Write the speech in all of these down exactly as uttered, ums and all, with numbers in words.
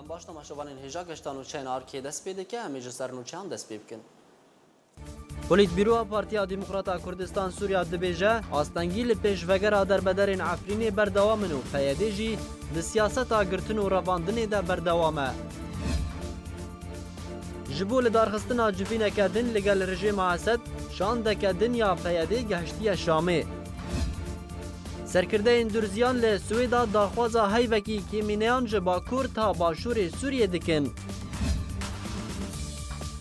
Baş temaşevanên hêja geşta nûçeyên Arkê dest pê dike, em ê ji ser nûçeyan dest pê bikin. Polîtbîroya Partiya Demokrata Kurdistan Sûriya dibêje, astengî li pêşvegera derbedarên Efrînê berdewam in û P Y D jî di siyaseta girtin û revandinê de berdewam e. Ji bo lidarxistina civîneke din li gel rejîma Esed, şandeke din ya P Y D gehiştiye Şamê. Serkirdeyên Durziyan li Swêda daxwaza heyvekî kêmîneyan ji Bakur ta Başûrê Sûriyê dikin.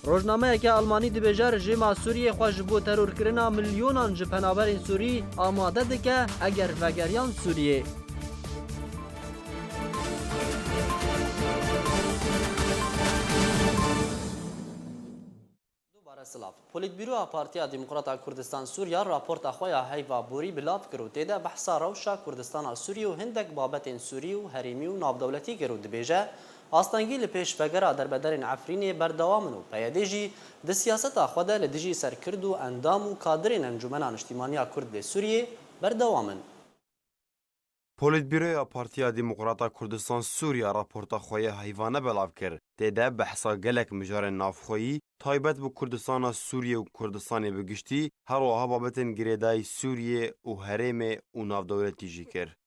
Rojnameyeke Almanî dibêje, rejîma Sûriyê xwe ji bo terorkirina milyonan ji penaberên Sûrî amade dike, eger vegeriyan Sûriyê. Dubare silav. Polîtbîroya Partiya Demokrata Kurdistan Sûriya raporta xwe ya heyva borî bilav kir û tê de behsa rewşa Kurdistana Sûriyê û hindek babetên Sûrî û herêmî û navdewletî kir û dibêje, astengî li pêşvegera derbedarên Efrînê berdewam in û P Y D jî di siyaseta xwe de li dijî serkird û endam û kadirên Encûmena Niştîmaniya Kurd lê Sûriyê berdewam in. Polîtbîroya Partiya Demokrata Kurdistan Sûriya raporta xwe ya heyvane belav kir. Tê de behsa gelek mijarên navxweyî, taybet bi Kurdistana Sûriyê û Kurdistanê bi giştî, her wiha babetên girêdayî Sûriyê û herêmê û navdewletî jî kir.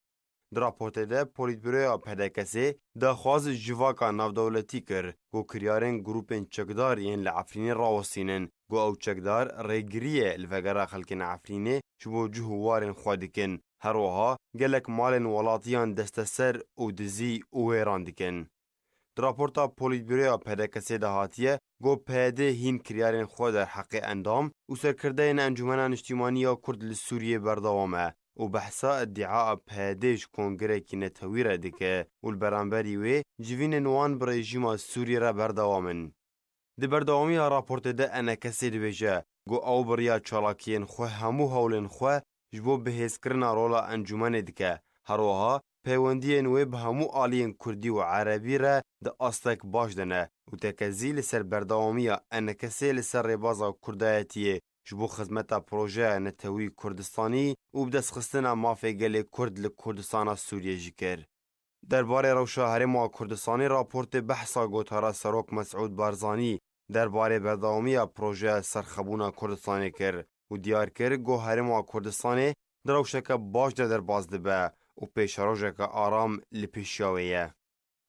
Di raportê de Polîtbîroya P D K S'ê daxwaz civaka navdewletî kir ku kiryarên grûpên çekdar yên li Efrînê rawestînin, ku ew çekdar rêgiriyê li vegera xelkên Efrînê ji bo cih û warên xwe dikin. Her wiha gelek malên welatiyan desteser û dizî û wêran dikin. Di raporta Polîtbîroya P D K S'ê de hatiye, ku P Y D hîn kiryarên xwe derheqê endam û serkirdeyên Encûmena Niştîmanî ya Kurd li Sûriyê berdewam e û behsa îdia P Y D ji kongrekî netewî re dike û li beramberî wê civînên wan bi rejîma Sûriyê re berdewam in. Di berdewamiya raportê de E N K S dibêje, ku ew bi riya çalakiyên xwe hemû hewlên xwe ji bo bihêzkirina rola encûmenê dike. Her wiha peywendiyên wê bi hemû aliyên kurdî û erebî re di astek baş de ne û tekezî li ser berdewamiya E N K S'ê li ser rêbaza kurdayetiyê ji bo xizmeta projeya netewî Kurdistanî û bidestxistina mafê gelê Kurd li Kurdistana Sûriyê jî kir. Derbarê rewşa Herêma Kurdistanê raportê behsa gotara Serok Mesûd Barzanî derbarê berdewamiya projeya serxebûna Kurdistanê kir û diyar kir, ku Herêma Kurdistanê di rewşeke baş de derbas dibe û pêşerojeke aram li pêşiya wê ye.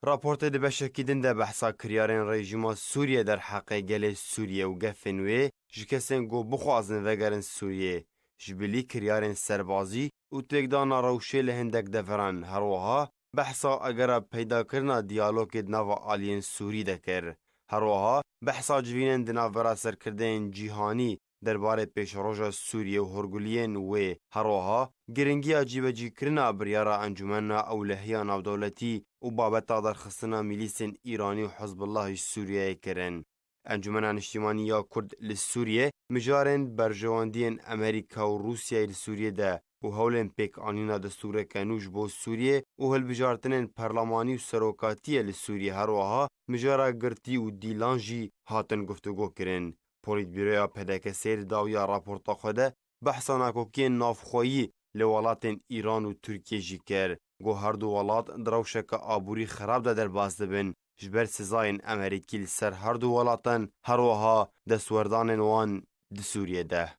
Raportê di beşekî din de behsa kiryarên rejîma Sûriyê derheqê gelê Sûriyê û gefên wê ji kesên ku bixwazin vegerin Sûriyê, ji bilî kiryarên serbazî û têkdana rewşê li hindek deveran, her wiha behsa egera peydakirina diyalogê di nava aliyên Sûrî de kir. Her wiha behsa civînên di navbera serkirdeyên cîhanî derbarê pêşeroja Sûriyê û horguliyên wê, her wiha giringiya cîbecîkirina biryara Encûmena Ewlehiya Navdewletî û babeta derxistina milîsên Îranî û Hizbullah ji Sûriyeyê kirin. Encûmena Niştîmanî ya Kurd li Sûriyê mijarên berjewendiyên Amerîka û Rûsyayê li Sûriyê de û hewlên pêkanîna destûreke nû ji bo Sûriyê û hilbijartinên perlemanî û serokatiyê li Sûriyê, her wiha mijara girtî û dîlan jî hatin guftûgokirin. Polîtbîroya P D K S'ê di dawiya raporta xwe de behsa nakokiyên navxweyî li welatên Îran û Tirkiyê jî kir, ku her du welat di rewşeke aborî xerab de derbas dibin, ji ber sizayên Amerîkî li ser her du welatan, her wiha destwerdanên wan di Sûriyê de.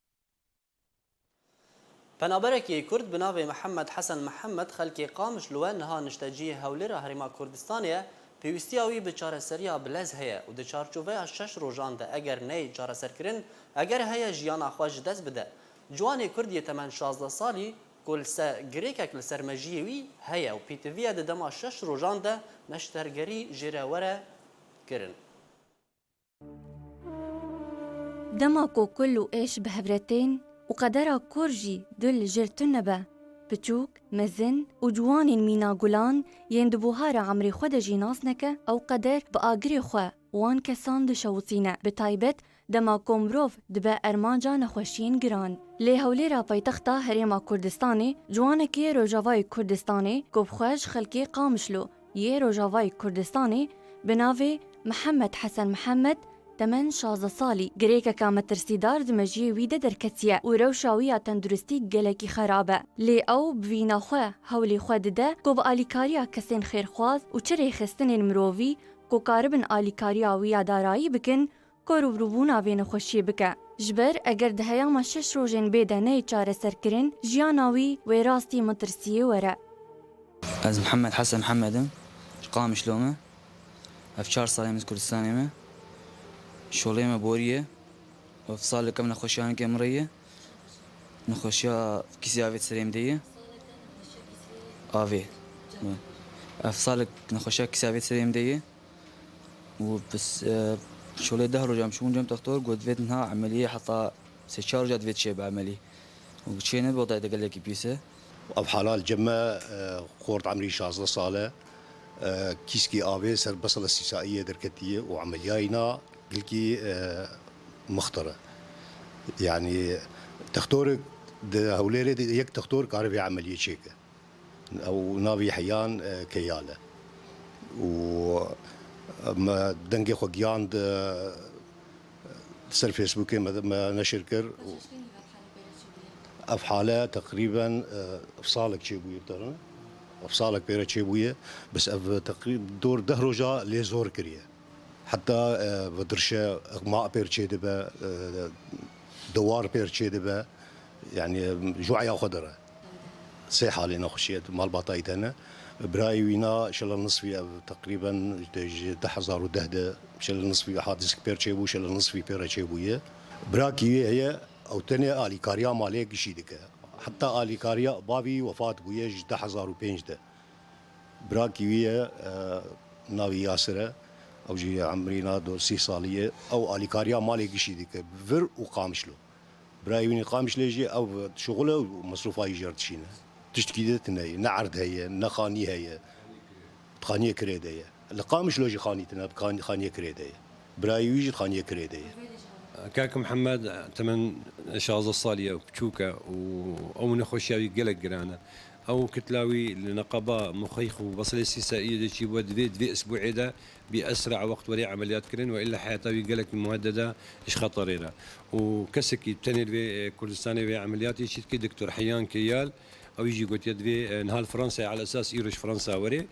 Penaberekî Kurd bi navê Mihemed Hesen Mihemed xelkê Qamişlo ye, niha niştecihê Hewlêra Herêma Kurdistanê ye, pêwîstiya wî bi çareseriya bilez heye û di çarçoveya şeş rojan de eger neyê çareserkirin, eger heye jiyana xwe ji dest bide. Ciwanê Kurd yê temen şazdeh salî ku li ser girêkek li ser mejiyê wî heye û pêtiviye di dema şeş rojan de neştergerî jê re were kirin. Dema ku kul û êş bi hev re tên û qedera kor jî dil jêr tune be, piçûk, mezin û ciwanên mîna gulan yên di buhara emrê xwe de jî nas neke, ew qeder bi agirê xwe wan kesan dişewitîne, bi taybet dema ku mirov dibe ermanca nexweşiyên giran. Lê Hewlêra paytexta Herêma Kurdistanê ciwanekê Rojavayê Kurdistanê ku bi xwe ji xelkê Qamişlo yê Rojavayê Kurdistanê bi navê Mihemed Hesen Mihemed, temen şazdeh salî, girêkeka metirsîdar di mejiyê wî de derketiye û rewşa wî ya tenduristî gelekî xerab e. Lê ew bi vîna xwe hewlê xwe dide ku bi alîkariya kesên xêrxwaz û çi rêxistinên mirovî ku karibin alîkariya wî ya darayî bikin, ku rûbirûbûna vê nexweşiyê bike. Ji ber eger di heyama şeş rojên bê de neyê çareserkirin, jiyana wî wê rastî mitirsiyê were. Ez Mihemed Hesen Mihemed im, ji Qamişlo me. Ev çar salê min ji Kurdistanê me. Şolê me borî ye. Ev salek ev nexweşiya hinekê min re ye. Nexweşiya kîsê avê serê min de ye. Avê. Ev salek nexweşiya kîsê avê serê min de ye. Û pis, e, şolê deh roja min çûbûn cem textor, got, divê niha emeliyê heta sê çar roja divê çêbe emelî. Û çênebe, wexta de gelekî pîs e. Ev hala li cem me, e, xort emrî şazdeh sal e. E, kîskî avê ser besela sîsayiyê derketiye û emeliyayîna gilkî, e, mixtir e. Yanî textorek di Hewlêrê de yek textor kare vê emeliyê çêke. Ew navê Heyan, e, Keyal e. Û, e, me dengê xwe giyand, e, ser Facebookê me, me neşir kir. Ev hale teqrîben, e, ev salek çêbûye bi te re. Ev salek pê re çêbûye. Bes ev teqrîb dor deh roja lê zor kiriye. Heta, e, vedirşe, ixma pê re çêdibe, e, dewar pê re çêdibe. Yanî, ji weya xwe dire. Sê halê nexweşiyê di malbata wî de ne. Birayê wî na şela nisfî ev teqrîben ji, ji du hezar û deh de şela nisfî ha disk pê re çêbû, şela nisfî pê re çêbûye. Birakî wî heye, ew tenê alîkariya malê gişî dike. Heta alîkariya bavî wefat bûye ji du hezar û pênc de. Birakî wî ye, e, navî Yasir e. Ew jî emrî nado sî salî ye. Ew alîkariya malê gişî dike. Vir û Qamişlo. Birayê wî nî Qamişlê jî ew şixul e û mesrûfa wî jê re dişîne. Tiştkî de tune ye. Ne erd heye, ne xanî heye. Di xaniyê kirê de ye. Li Qamişlo jî xanî tune, di xan-, xaniyê kirê de ye. Birayê wî jî di xaniyê kirê de ye. Kak Mihemed temen şazdeh salî ye, biçûk e û ew nexweşiya wî gelek giran e. Ew kitla wî li neqeba muxeyx û besilê sîsayiyê de çî bû, divê, divê isbûê de bi esra wext were emeliyat kirin, we illa heyata wî gelek muhedded e, ji xeterê re. Û kesekî tenê li vê, e, Kurdistanê vê emeliyatê çî dike, Doktor Heyyan Keyal, ew jî gotiye divê, e, niha li Fransayê, ala esas îro ji Fransa were.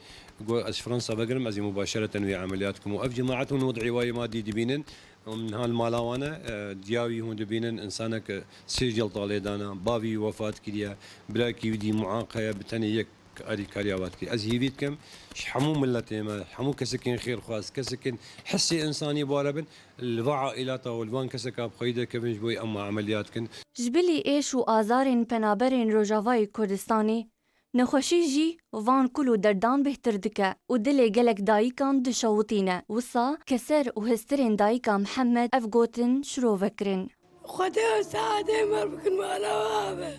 Got, ez ji Fransa vegerim, ez ê mubaşereten wê emeliyat kim. Û ev cemaet hûn wed'ê wayê madî dibînin. Em niha li mala wan e, e, diya wî hûn dibînin, insanek sê cel talê dana, bavî wî wefat kiriye, birakî wî dî muaq heye, bi tenê yek alîkariya wan dike. Ez hîvî dikim, ji hemû miletê me, hemû kesekên xêrxwaz, kesekên hissê însanî bare bin, li va aîlata û li van keseka bi xweyî derkevin, ji bo wê em emeliyat kin. Ji bilî êş û azarên penaberên Rojavayê Kurdistanê, nexweşî jî van kul û derdan bêhtir dike û dilê gelek dayikan dişewitîne. Wisa keser û hestirên dayika Mihemed ev gotin şirove kirin. Xwedê saetê me bikin mala we be.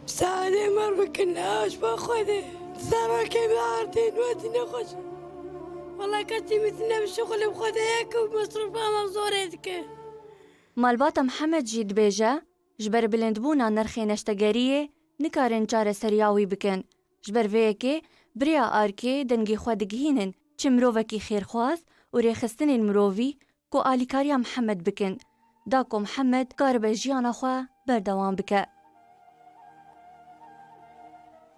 Saetê me bikin, aş be Xwedê. Serokê me artî wetî nexweş. Wala kesî min tine bi şixulê bi Xwedê ye ku mesrûfa me zorê dike. Malbata Mihemed jî dibêje, ji ber bilindbûna nirxê neştegeriyê nikarin çareseriya wî bikin. Ji ber vê yekê bi rêya arkê dengê xwe digihînin çi mirovekî xêrxwaz û rêxistinên mirovî ku alîkariya Mihemed bikin, da ku Mihemed karibe jiyana xwe berdewam bike.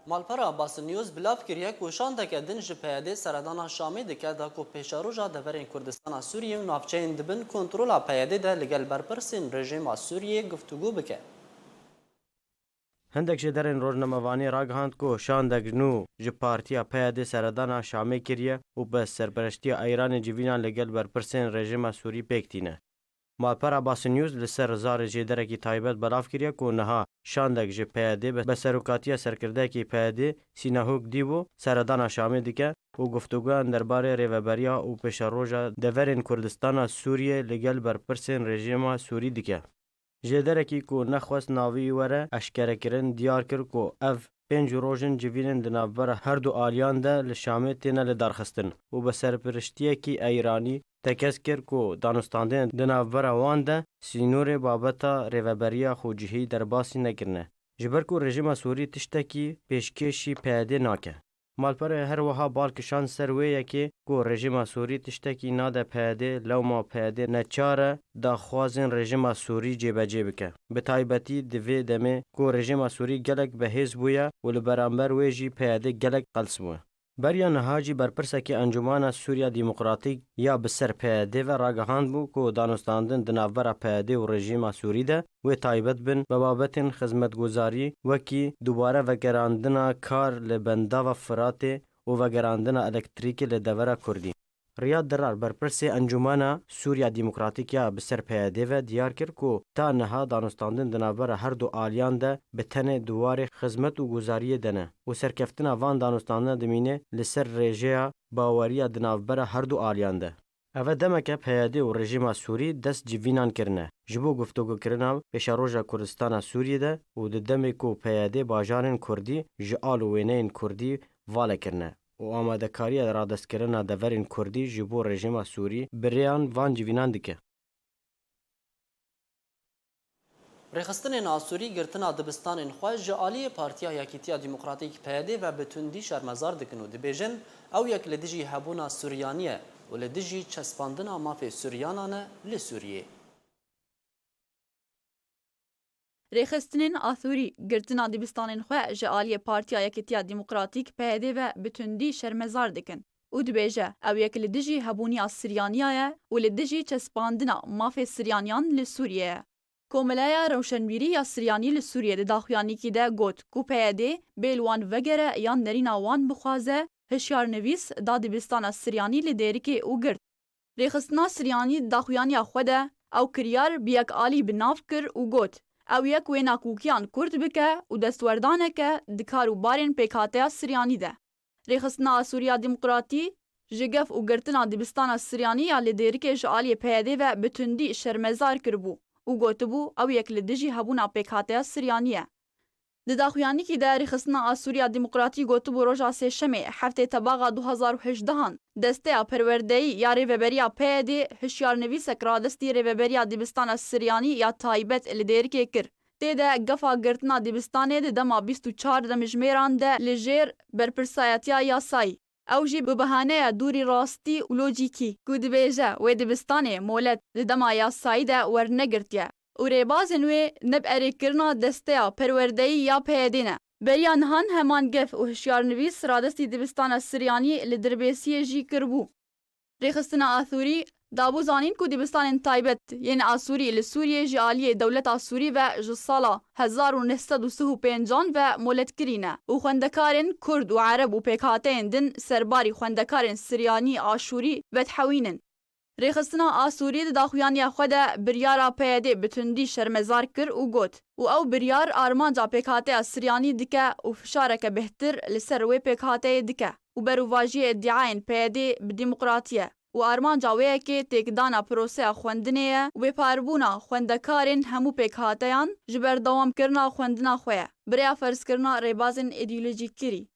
Malpera Basın News bilav kiriye ku şandeke din ji P Y D seredana Şamê dike, da ku pêşeroja deverên Kurdistana Sûriyê û navçeyên di bin kontrola P Y D de li gel berpirsên rejîma Sûriyê guftûgû bike. Hindek jêderên rojnamevanî ragihand ku şandek nû ji partiya P Y D seredana Şamê kiriye û bi serpereştiya Îranê civînan li gel berpirsên rejîma Sûrî pêk tîne. Malpera Basın News li ser zarê jêderekî taybet belav kiriye ku niha şandek ji P Y D bi, bi serokatiya serkirdeyekî P Y D Sînahok Dîbo seredana Şamê dike û guftûgoyan derbarê rêveberiya û pêşeroja deverên Kurdistana Sûriyê li gel berpirsên rejîma Sûrî dike. Jêderekî ku nexwest navî were eşkerekirin, diyar kir ku ev pênc roj in civînên di navbera her du aliyan de li Şamê têne lidarxistin û bi serpiriştiyekî Eyranî tekez kir ku danûstandinên di navbera wan de sînorê babeta rêveberiya xwecihî derbasî nekirine. Ji ber ku rejîma Sûrî tiştekî pêşkêşî P Y D nake. Malperê her wiha bal kişand ser wê yekê ku rejîma Sûrî tiştekî nade P Y D, lewma P Y D neçar e daxwazên rejîma Sûrî cêbecê bike. Bi taybetî di vê demê ku rejîma Sûrî gelek bihêz bûye û li beramber wê jî P Y D gelek qels bûye. Beriya niha jî berpirsekî Encûmana Sûriya Demokratîk ya bi ser P Y D ve ragihand bû ku danûstandin di navbera P Y D û rejîma Sûrî de wê taybet bin bi babetên xizmetguzarî wekî dubare vegerandina kar li bendava Firatê û vegerandina elektrîkê li devera Kurdî. Riyad Dirar, berpirsê Encûmana Sûriya Demokratîk ya bi ser P Y D ve diyar kir ku ta niha danûstandin di navbera her du aliyan de bi tenê di warê xizmet û guzariyê de ne û serkeftina van danûstandina dimîne li ser rêjeya baweriya di navbera her du aliyan de. Ev e demeke P Y D û rejîma Sûrî dest civînan kirine ji bo guftogokirina pêşeroja Kurdistana Sûriyê de û di demê ku P Y D bajarên Kurdî ji al û wêneyên Kurdî vale kirine û amadekariya radestkirina deverên Kurdî ji bo rejîma Sûrî bi rêyan van civînan dike. Rêxistinên Asûrî girtina dibistanên xwe ji aliyê Partiya Yekîtiya Demokratîk P Y D ve bi tundî şermezar dikin û dibêjin, ew yek li dijî hebûna Suryanî ye û li dijî çespandina mafê Suryanan e li Sûriyê. Rêxistinên Asûrî girtina dibistanên xwe ji aliyê Partiya Yekîtiya Demokratîk P Y D ve bi tundî şermezar dikin û dibêje, ew yek li dijî hebûniya Siryaniya ye û li dijî çespandina mafê Siryaniyan li Sûriyê ye. Komeleya Rewşenbîrî ya Siryanî li Sûriyê di daxuyanîkî de got ku P Y D bê li wan vegere yan nerîna wan bixwaze, hişyarnivîs da dibistana Siryanî li Dêrikê û girt. Rêxistina Siryanî di daxuyaniya xwe de ew kiryar bi yek alî bi nav kir û got, ew yek wê nakokîyan kurt bike û destwerdaneke di kar û barên pêkhateya Siryanî de. Rêxistina Asûriya Demokratî ji gef û girtina dibistana Siryanî ya li Dêrikê ji aliyê P Y D ve bi tundî şermezar kiribû û gotibû, ew yek li dijî hebûna pêkhateya Siryanî ye. Di daxuyanîkî de Rêxistina Asûriya Demokratî gotibû, roja Sêşemê, heftê Tebaxa du hazar û hejdehan, Desteya Perwerdeyî ya Rêveberiya P Y D hişyarnivîsek radestî Rêveberiya Dibistana Siryanî ya Taybet li Dêrikê kir. Tê de gefa girtina dibistanê di dema bîst û çar demjimêran de li jêr berpirsayetiya yasayî. Ew jî bi bahaneya dûrî rastî û lojîkî ku dibêje wê dibistanê molet di dema yasayî de wernegirtiye û rêbazên wê ne bi erêkirina Desteya Perwerdeyî ya P Y D ne. Beriya nihan heman gef û hişyarnivîs radestî dibistana Siryanî li Dirbêsiyê jî kiribû. Rêxistina Asûrî dabû zanîn ku dibistanên taybet yên Asûrî li Sûriyê ji aliyê dewleta Sûrî ve ji sala hezar û neh sed û sih û pêncan ve moletkirî ne û xwendekarên Kurd û Ereb û pêkhateyên din serbarî xwendekarên Siryanî Aşûrî vedihewînin. Rêxistina Asûrî di daxuyaniya xwe de biryara P Y D bi tundî şermezar kir û got, û ew biryar armanca pêkhateya Siryanî dike û fişareke bêhtir li ser wê pêkhateyê dike û berûvajiyê îdiayên P Y D bi demokratî ye û armanca wê yekê têkdana proseya xwendinê ye û bêparbûna xwendekarên hemû pêkhateyan ji berdewamkirina xwendina xwe ye, bi rêya ferzkirina rêbazên îdeolojîkirî.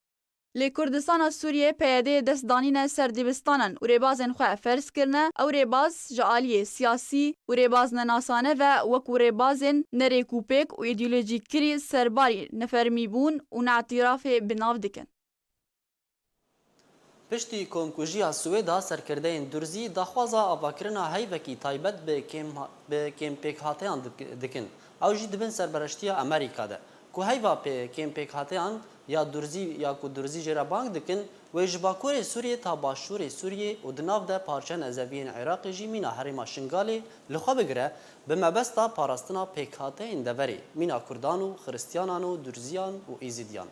Lê Kurdistana Sûriyê P Y D dest danîne ser dibistanan û rêbazên xwe ferz kirine, ew rêbaz ji aliyê siyasî û rêbaznenasan ve wekû rêbazên nerêkûpêk û îdeolojîkirî serbarî nefermîbûn û neîtîrafê bi nav dikin. Piştî komkujiya Swêda, serkirdeyên Durzî daxwaza avakirina heyvekî taybet bi kêm, bi kêmpêkhateyan dik-, dikin. Ew jî di bin serbereştiya Amerîka de. Ku heyva pê kêmpêkhateyan ya Durzî ya ku Durzî jê re bang dikin, wê ji Bakurê Sûriyê ta Başûrê Sûriyê û di nav de parçe nezeviyên Iraqê jî mîna herêma Şingalê li xwe bigire, bi mebesta parastina pêkhateyên deverê, mîna Kurdan û Xiristiyanan û Durziyan û Êzidiyan.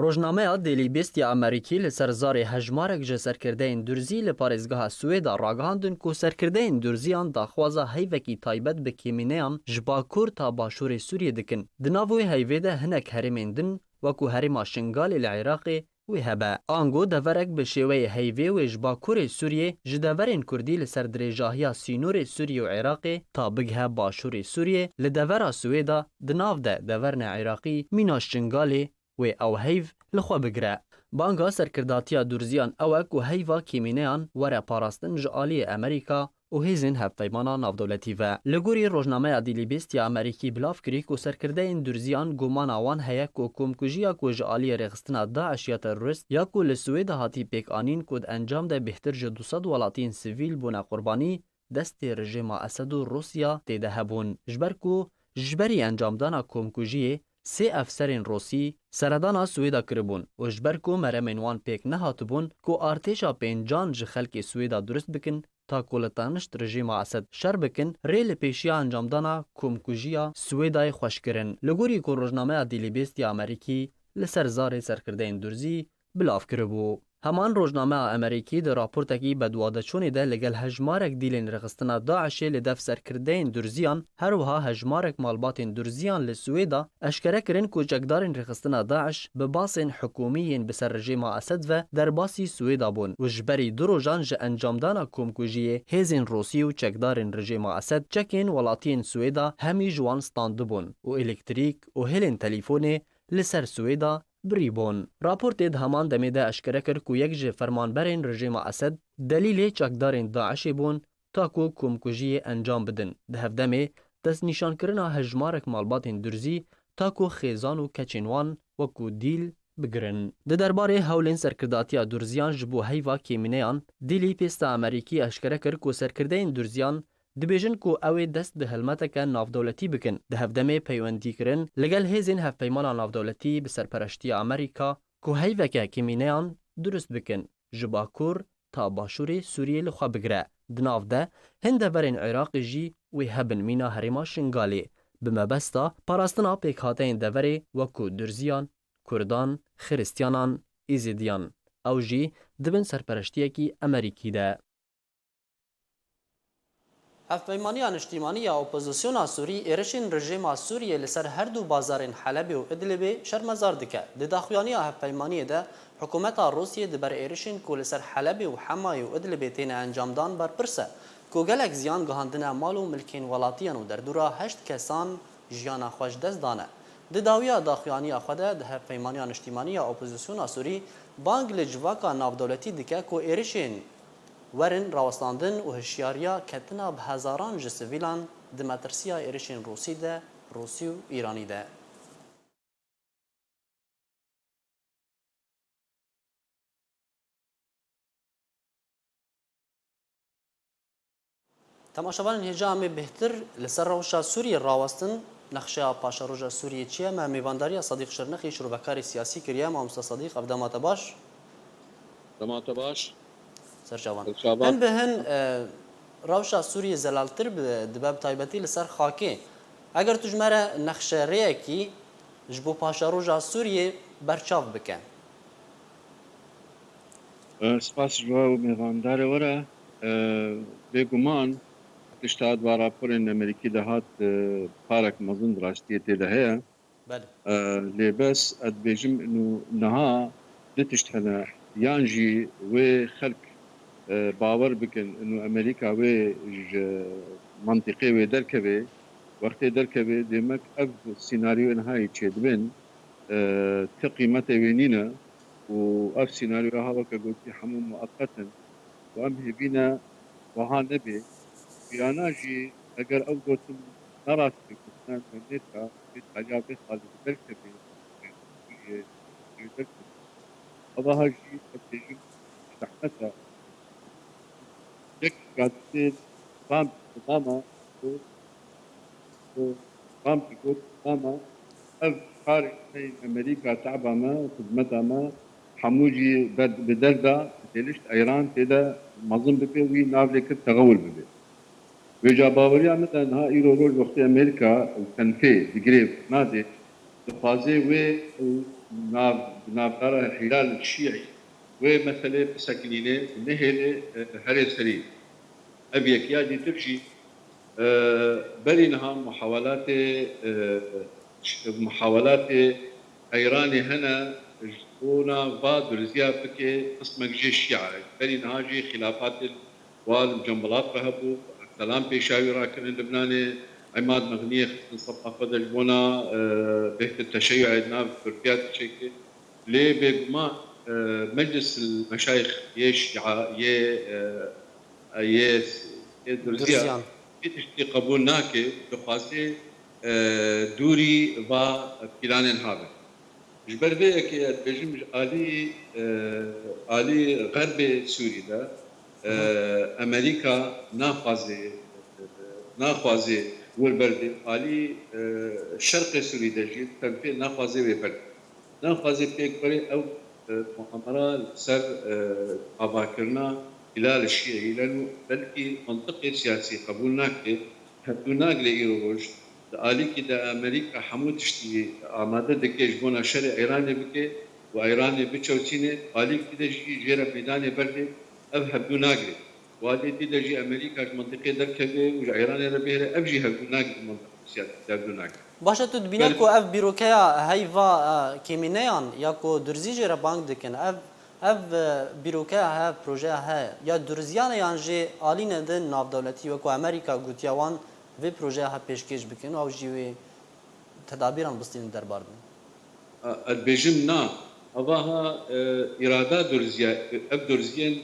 Rojnameya Daily Beast ya Amerîkî li ser zarê hejmarek ji serkirdeyên Durzî li parêzgeha Swêda ragihandin ku serkirdeyên Durziyan daxwaza heyvekî taybet bi kêmîneyan ji Bakur ta Başûrê Sûriyê dikin. Di nav wê heyvê de hinek herêmên din, wekû herêma Şingalê li Iraqê, wê hebe. Ango deverek bi şêweyê heyvê wê ji Bakurê Sûriyê ji deverên Kurdî li ser dirêjahiya sînorê Sûriyê û Iraqê ta bigihe Başûrê Sûriyê li devera Swêda, di nav de deverne Iraqî mîna Şingalê, wê ew heyv li xwe bigire. Banga serkirdatiya Durziyan ew e ku heyva kêmîneyan were parastin ji aliyê Amerîka û hêzên hevpeymana navdewletî ve. Li gorî rojnameya Daily Beast ya Amerîkî, bilav kirî ku serkirdeyên Durziyan gumana wan heye ku komkujiya ku ji aliyê rêxistina DAIŞ ya terorist ya ku li Swêda hatî pêkanîn ku di encam de bêhtir ji du sed welatiyên sivîl bûne qurbanî, destê rejîma Esed û Rûsya tê de hebûn, ji ber ku ji berî encamdana komkujiyê sê efserên Rûsî seredana Swêda kiribûn û ji ber ku meremên wan pêk nehatibûn ku artêşa pêncan ji xelkê Swêda durust bikin, ta ku li tenişt rejîma Esed şer bikin, rê li pêşiya encamdana komkujiya Swêdayê xweş kirin. Li gorî ku rojnameya Daily Beast ya Amerîkî li ser zarê serkirdeyên Durzî bilav kiribû. Heman rojnameya Amerîkî di raportekî bedwadeçûnê de li gel hejmarek dîlên rêxistina DAIŞê li dev serkirdeyên Durziyan, her wiha hejmarek malbatên Durziyan li Swêda eşkere kirin ku çekdarên rêxistina DAIŞ bi basên hikûmî yên bi ser rejîma Esed ve derbasî Swêda bûn û ji berî du rojan ji encamdana komkujiyê hêzên Rûsî û çekdarên rejîma Esed çekên welatiyên Swêda hemî ji wan standibûn û elektrîk û hêlên telîfonê li ser Swêda birîbûn. Raportê di heman demê de eşkere kir ku yek ji fermanberên rejîma Esed delîlê çekdarên DAIŞê bûn ta ku komkujiyê encam bidin. Di hevdemê destnîşankirina hejmarek malbatên Durzî ta ku xêzan û keçên wan wekû dîl bigirin. Di derbarê hewlên serkirdatiya Durziyan ji bo heyva kêmîneyan, Daily Posta Amerîkî eşkere kir ku serkirdeyên Durziyan dibêjin ku ew ê dest bi hilmeteke navdewletî bikin. Di hevdemê peywendîkirin li gel hêzên hevpeymana navdewletî bi serpereştiya Amerîka ku heyveke kêmîneyan durust bikin, ji bakur ta başûrê Sûriyê li xwe bigire. Di nav de hin deverên Iraqê jî wê hebin mîna herêma Şingalê, bi mebesta parastina pêkhateyên deverê wekû Durziyan, Kurdan, Xiristiyanan, Îzîdiyan. Ew jî di bin serpereştiyekî Amerîkî de. Hevpeymaniya Niştîmanî ya Opozisyona Sûrî êrişên rejîma Sûriyê li ser her du bazarên Helebê û Idlibê şermezar dike. Di daxuyaniya hevpeymaniyê de, hikûmeta Rûsiyê di ber êrişên ku li ser Helebê û Hemayê û Idlibê têne encamdan berpirs e, ku gelek ziyan gihandine mal û milkên welatiyan û derdora heşt kesan jiyana xwe ji dest dane. Di dawiya daxuyaniya xwe de di Hevpeymaniya Niştîmanî ya Opozisyona Sûrî bang li civaka navdewletî dike ku êrişên werin rawestandin û hişyariya ketina bi hezaran ji sivîlan di metirsiya êrişên Rûsî de, Rûsî û Îranî de. Temaşevanên hêja, em ê bêhtir li ser rewşa Sûriyê rawestin. Nexşeya paşeroja Sûriyê çi ye? Me mêvandariya Sedîq Şirnexî, şirovekarê siyasî kiriye. Mamoste Sedîq, ev dema te baş. Dema te baş. Serçavan. Serçavan. Hin bi hin, e, rewşa Sûriyê zelaltir bi-, dibe, bi taybetî li ser xakê. Eger tu ji me re nexşerêyekî ji bo paşeroja Sûriyê berçav bike. E, spas ji we û mêvandarê we re. E, bêguman tişta di va raporên Amerîkî de hat, e, parek mezin di rastiyê tê de heye. Belê. E, lê bes ez dibêjim inu niha du tişt hene. Yan jî wê xelk, e, bawer bikin inu Amerîka wê ji mentiqê wê derkeve. Wextê derkeve, demek ev sînaryoyên hayî çêdibin, e, ti qîmetê wê nîne û ev sînaryoya ha weke gotî hemû mueqet in û em hêvî ne wiha nebe. Viyana jî eger ew gotin ne rast be, gotina Amerîka vê taliya vê xalê li derkeve, Sûriyê, Sûriyê derkeve. Evaha jî ez bêjim zehmet e. Yek gazetê van mama, Trump got, mama, ev karê me yên Amerîka, teba me, xizmeta me, hemû jî ber-, bi derda têlişt Îran tê de mezin bibe, wî nav lê kir texewil bibe. Vêca baweriya min de niha îro roj wextê Amerîka û tenfê digirê nadê, dixwaze wê û nav-, bi navdara Hilal Şîî wê meselê bisekinîne û nehêle, e, herê serî. Ev yek ya dîtir jî, e, berî niha muhawelatê, e, ş-, muhawelatê Îranê hene ji bona va durziya bike qismek jê Şîa. Berî niha jî xîlafatê wa li Cembilat re hebû, Selam pêşawî rakirin Libnanê, Emad Mexniyê xistin sefa xwe de ji bona, e, bêhtir teşeyuê di nav Tirkiya diçêke. Lê bêguman, e, Meclis el Meşayix yê Şîa, yê, e, yê, yê Durziya, Durziyan, vê tiştî qebûl nake, dixwaze, e, dûrî va planên habe. Ji ber vê yekê ez dibêjim ji alî, e, alî Xerbê Sûrî de, e, Amerîka naxwaze, naxwaze wir berdê. Alî, e, şerqê Sûrî de jî tevfê naxwaze wê berdê. Naxwaze pêk berê ew, e, muamera li ser, e, avakirina Hîlal Şiyeyî, leno belkî mantiqê siyasî qebûl nake, hevdû nagire îro roj. Di alîkî de Amerîka hemû tiştî amade dike ji bona şerê Îranê bike û Îranê biçewsîne, alîkî de jî jê re meydanê berdê, ev hevdû nagire. Wadê dî de jî Amerîka ji mintîqê derkeve û ji Îranê re bihêle, ev jî hevdû nagire, mintîqê siyasî hevdû nagire. Baş e, tu dibîne Ber- ku ev bîrokeya heyva, e, kêmîneyan ya ku durzî jê re bang dikin, ev, ev, e, bîrokeya heye, projeya heye, ya durziyan e yan jî alîne din navdewletî wekî Amerîka gotiya wan vê projeya he pêşkêş bikin û ew jî wê tedabîran bistînin derbar bin? A, ez dibêjim na. Ava ha, e, îrada durziya, ev durziyên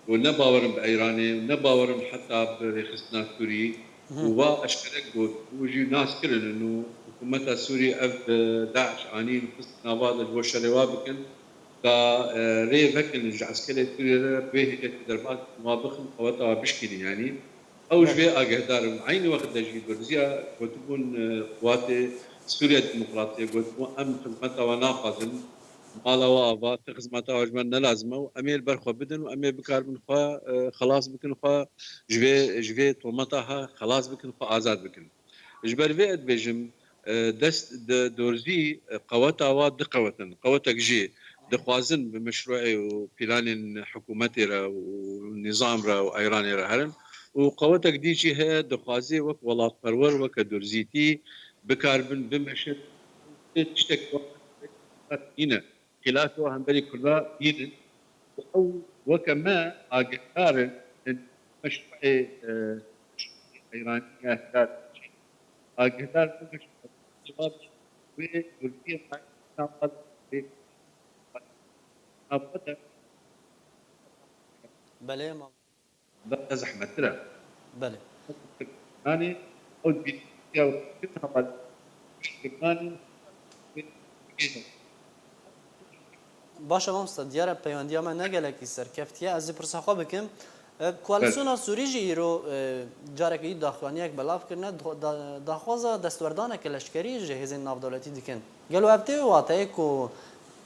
ku ne bawer in bi Îranê, ne bawer in heta bi rêxistina Sûrî, û wa eşkere got, û jî nas kirin û hikûmeta Sûrî ev, e, DAIŞ anîn, xistin nava de ji bo şerê wa bikin, da, e, rê vekin ji eskerê Sûrî re, wê hêletî derbas wa bixin, qeweta wa bişkînin, yanî. Ew ji vê agehdar in. Eynî wext de jî durziya gotibûn, e, Quwatê Sûriya Demokratiyê gotibûn, em xizmeta we naxwazin, mala we ava, ti xizmeta we ji me ne lazim e û em ê li ber xwe bidin û em ê bikaribin xwe, e, xelas bikin xwe, ji vê, ji vê tometa ha xelas bikin xwe, azad bikin. Ji ber vê ez dibêjim, e, dest di dorzî, e, qeweta wa diqewetin. Qewetek jî dixwazin bi meşrûê û planên hikûmetê re û nîzam re û Îranê re herin. Û qewetek dî jî heye, dixwaze wek welatperwer, weke dorzîtî bikaribin, bimeşin. Tiştek nîne. Xîlafê hemberî Kurda nînin. Û ew weke me agehdar in, in meşrûê, e, Îranî ya Hilal Şî. Agehdar in meşrûê cevab wê Tirkiyê navbat wê navbat. Belê, ma. Belê. Nanê, ew dibîne ya kit heval piştgirnanê. Baş e mamosta, diyar e peywendiya me ne gelekî serkeftiye. Ez ê pirsa xwe bikim. E, Koalîsyona Sûrî jî îro, e, carekî daxuyaniyek belav kirine, da-, da-, daxwaza destwerdaneke leşkerî ji hêzên navdewletî dikin. Gelo ev tê wê wateyê ku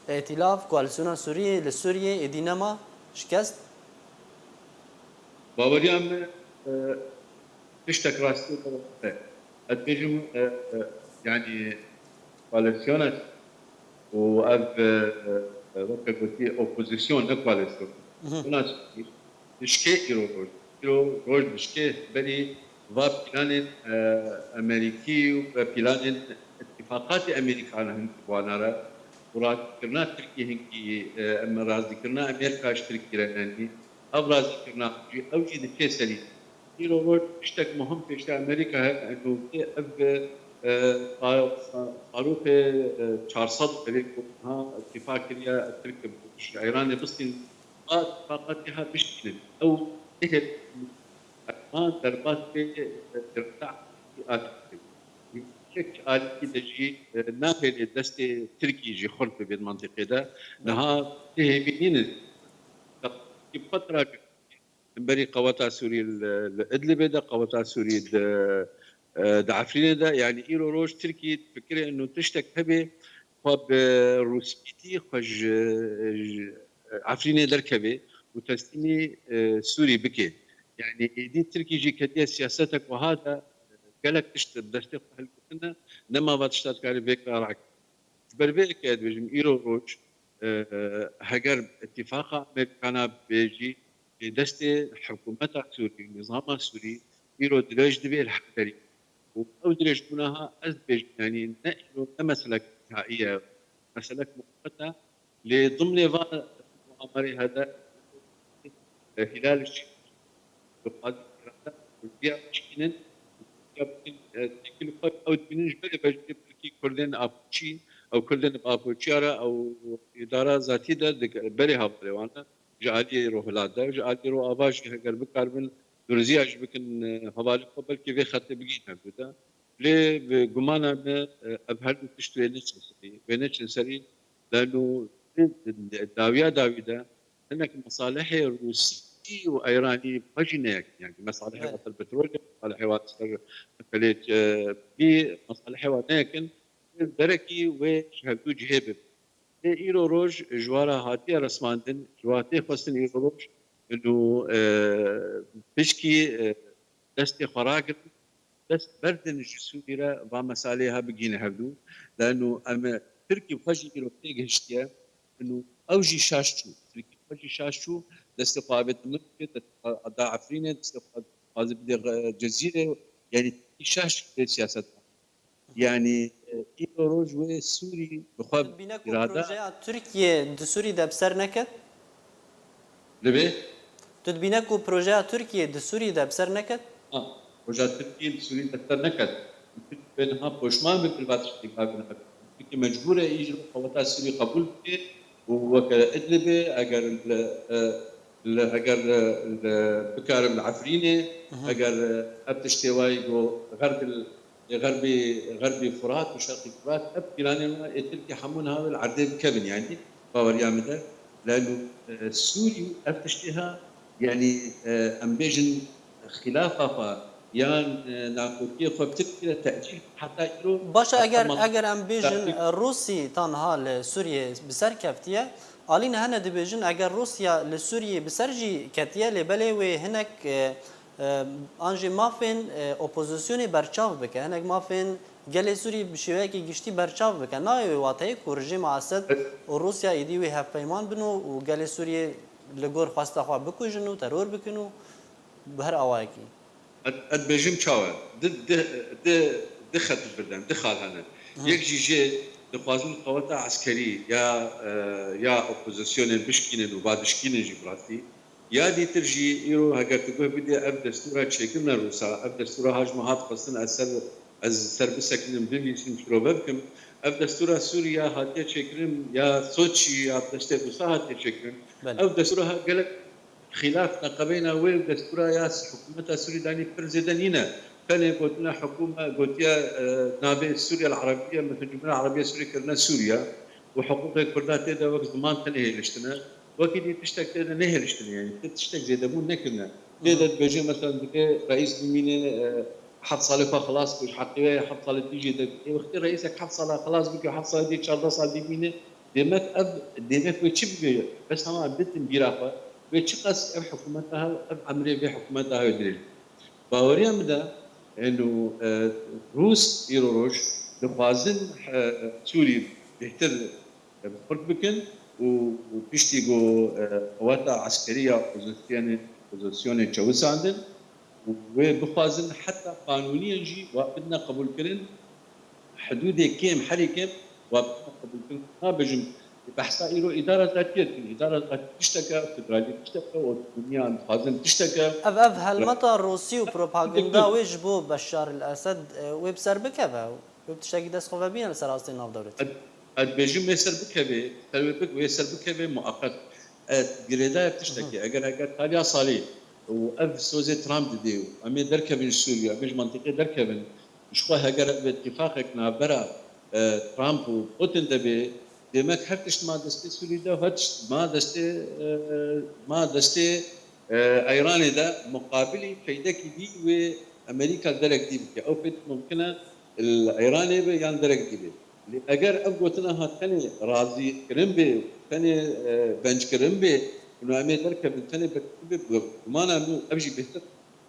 Îtîlaf, Koalîsyona Sûrî li Sûriyê êdî nema şikest? Baweriya me, e, tiştek rastî ne. Ez dibêjim, e, e, yanî koalîsyona û ev, e, e, weke gotî opozîsyon, ne koalîsyon. Hı hı. Ona dişkê îro roj. Îro roj dişkê berî va planên, e, Amerîkî û planên îtîfaqatê Amerîkan hin wana re û razîkirina Tirkî hinkî, e, em razîkirina Amerîka ji Tirkî re nenî. Ev razîkirina jî, ew jî diçe serî. Îro roj tiştek muhim pêşiya Amerîka heye, ev, e, pa-, pa-, parûxê, e, çar sed evê ku niha îtîfaq kiriye Tirk ji Îranê bistîn, va îtîfaqatê ha bişkînin. Ew nehêlin Erdogan derbas bê, e, girta Tirkiyê. Yek alî de jî, e, nahêlê destê Tirkî jî xurt bibe di mantîqê de. Niha tê hêvî nînin. Xwe tira Hemberî qeweta Sûrî li, li Idlibê de, qeweta Sûrî di, e, di Efrînê de, yanî îro roj Tirkî difikire ino tiştek hebe xwe bi Rûspîtî xwe ji, ji Efrînê derkeve û teslîmî, e, Sûrî bike. Yanî êdî Tirkî jî ketiye siyasetek wiha de, gelek tişt bi destê xwe hilgirtine, nema va tişta dikare vê kira rake. Ji ber vê yekê ez dibêjim, îro roj, e, heger îtîfaqa Amerîkana bê jî, jê destê hikûmeta Sûrî, nîzama Sûrî îro dirêj dibe li hemberî. Û ew dirêjbûna ha ez dibêjim, yanî ne îro ne meselek nihaiye, meselek muqet e. Lê dimnê va muamerê hede, e, Hîlal Şî dixwazin îrada Kurdiya bişkînin, Kurdiya bikin, e, têkil xwe ew dibînin ji berê vejî Tirkî Kurdên Apoçî, ew Kurdên bi Apoçiya re, ew îdara zatî de dik-, berê hevalê wan e, ji aliyê Rojhilat de, ji aliyê Rojava jî heger bikaribin durziya jî bikin, e, hevalê xwe belkî vê xetê bigihîn hevdû de. Lê bi gumana me, e, ev her du tişt wê neçin serî, wê neçin serî, leno dawiya dawî de hinek mesalihê Rûsî Rûsî û Îranî xwe jî neyekin. Yani mesalihê Belê. Wan ser petrolê, mesalihê wan ser meselê, e, bî, mesalihê wan neyekin. Derekî wê ji hevdû cihê bibin. Lê îro roj ji we re hatiye resmandin, ji we tê xwestin îro roj û, e, pişkî, e, destê xwe ragirin, dest berdin ji Sûrî re va mesaleyê ha bigihîne hevdû. Leno em Tirkî xwe jî îro têgihiştiye, û ew jî şaş çû. Tirkî xwe jî şaş çû, destê xwe avête Mirkê, destê xwe da Efrînê, destê xwe dixwaze bidê Cezîrê. Yani Tirkî şaş çû vê siyaseta. Yani, e, îro roj wê Sûrî bi xwe Dibîne ku îrada projeya Tirkiyê di Sûrî de bi ser neket? Li vê? Tu dibîne ku projeya Tirkiyê di Sûrî de bi ser neket? Ha, projeya Tirkiyê di Sûrî de bi ser neket. Tirkiyê niha poşman bi, bi va tiştê gavin hebe. Tirkiyê mecbûr e îro qeweta Sûrî qebûl bike û weke Idlibê, eger li, e, li, eger li, li, bikarim li Efrînê, Mhm. eger, e, ev tiştê wayî go xerb li Ê Xerbî, Xerbî Furat û Şerqî Furat, ev pîlanên me ê Tirkî hemû niha wê li erdê bikevin, yanî baweriya min de. Lelo, e, Sûrî ev tiştê ha, yanî, e, em bêjin xilafa xwe yan, e, nakokiyê xwe bi Tirkî re tecîl heta îro Baş e, eger, heta eger em bêjin, Tirkî e, Rûsî tanha li Sûriyê bi ser keftiye, alî niha ne dibêjin eger Rûsya li Sûriyê bi ser jî ketiye, lê belê wê hinek, e, e, an jî mafên, e, opozisyonê berçav bike, hinek mafên gelê Sûrî bi şêweyekî giştî berçav bike. Nayê wê wateyê ku rejîma Esed û Rûsya êdî wê hevpeyman bin û, û gelê Sûriyê li gor xwesta xwe bikujin û teror bikin û bi her awayekî. Ez, ez dibêjim çawa? Di, di, di, di xet bir de, di xal hene. Hı. Yek jî jê dixwazin qeweta eskerî ya, e, ya opozisyonên bişkînin û va dişkînin jî bi rastî. Ya dîtir jî îro heger tu guh bidê ev destûra çêkirine Rûsa, ev destûra ha ji me hat xwestin ez ser, ez ser bisekinin, bivîsim, şirove bikim. Ev destûra Sûriya hatiye çêkirin ya Soçî ya bi destê Rûsa hatiye çêkirin. Belê. Ev destûra ha gelek xîlaf neqebeyna wê û destûra ya s-, hikûmeta Sûrî danî pir zêde nîne. Tenê gotina hikûme, gotiye, e, navê Sûriye el Erebiye, mesela Cumhuriye Erebiye Sûriye kirine Sûriye û hiqûqê Kurda tê de wek ziman tenê hêliştine. Wekî dî tiştek tê de nehêliştine, yani tê tiştek zêdebûn nekirine. Tê de dibêje mesela divê reîs bimîne, e, heft salê xwe xilas bike, ji heqê wê heft salê dî jê de. Ê wextê reîsek heft sala xilas bike, heft salê dî çardeh sal dî bimîne, Demek ev, demek wê çi bibe? Bes hema em bitin bîra xwe, wê çiqas ev hikûmeta hev, ev emrê vê hikûmeta hev dirêj be. Baweriya min de, eno, e, Rûs îro roj dixwazin, e, Sûrî bêhtir, e, xurt bikin û, û piştî ku, e, qeweta eskerî ya opozisyonê, opozisyonê çewisandin, û wê bixwazin heta qanûniyan jî wa bidine qebûlkirin, hidûdê kêm, herî kêm wa bidine qebûlkirin. Nabêjim, behsa îro îdara zatiyê dikin. Îdara zatî tişteke, federalî tişteke, otonomiya em dixwazin tişteke. Ev, ev helmeta Rûsî û propaganda wê ji bo Beşar el Esed, e, wê bi ser bikeve. Wê bi tiştekî dest xwe vebîne li ser astê navdewletî. Ez, ez dibêjim wê ser bikeve, ser wê bik-, wê ser bikeve mueqet. Ez girêdayek tiştekî, Hı hı. eger, eger taliya salî û ev sozê Trump didê û em ê derkevin ji Sûriye, em ê ji mentiqê derkevin, ji xwe heger ev îtîfaqek navbera, e, Trump û Putin de bê, demek her tişt ma destê Sûrî de, her tişt ma destê, e, ma destê, e, Îranê de, muqabilî feydekî dî wê Amerîka derek dî bike. Ew fêt mumkin e li Îranê be yan derek dî be. Lê eger ev gotina ha tenê razîkirin be, tenê, e, benckirin be, û em ê derkevin, tenê benckirin be, bi gumana min ev jî bêhtir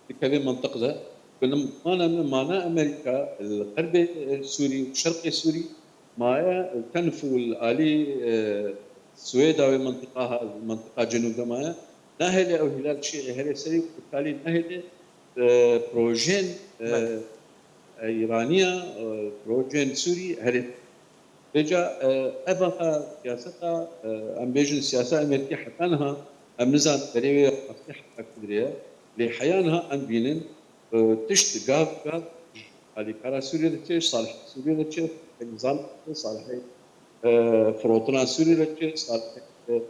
dikeve mentiq de. Bi gumana min mana Amerîka li xerbê, e, Sûrî û şerqê Sûrî maye, tenf û li alî, e, Swêda wê mentiqa ha, mentiqa cenûb de maye. Nahêle ew hîlal çi herê serî û talî nahêle, e, projeyên, e, Belê. e, Îraniya, e, projeyên Sûrî herê. Vêca, e, eva siyaseta, e, em bêjin siyasa Amerîkî heta niha em nizan berê wê rastî heta kudrê ye. Lê heya niha em bînin, e, tişt gav gav ji alîkara Sûriyê diçe, ji salihê Sûriyê diçe, salihê nizam diçe, salihê, e, firotina Sûriyê diçe, salihê, e,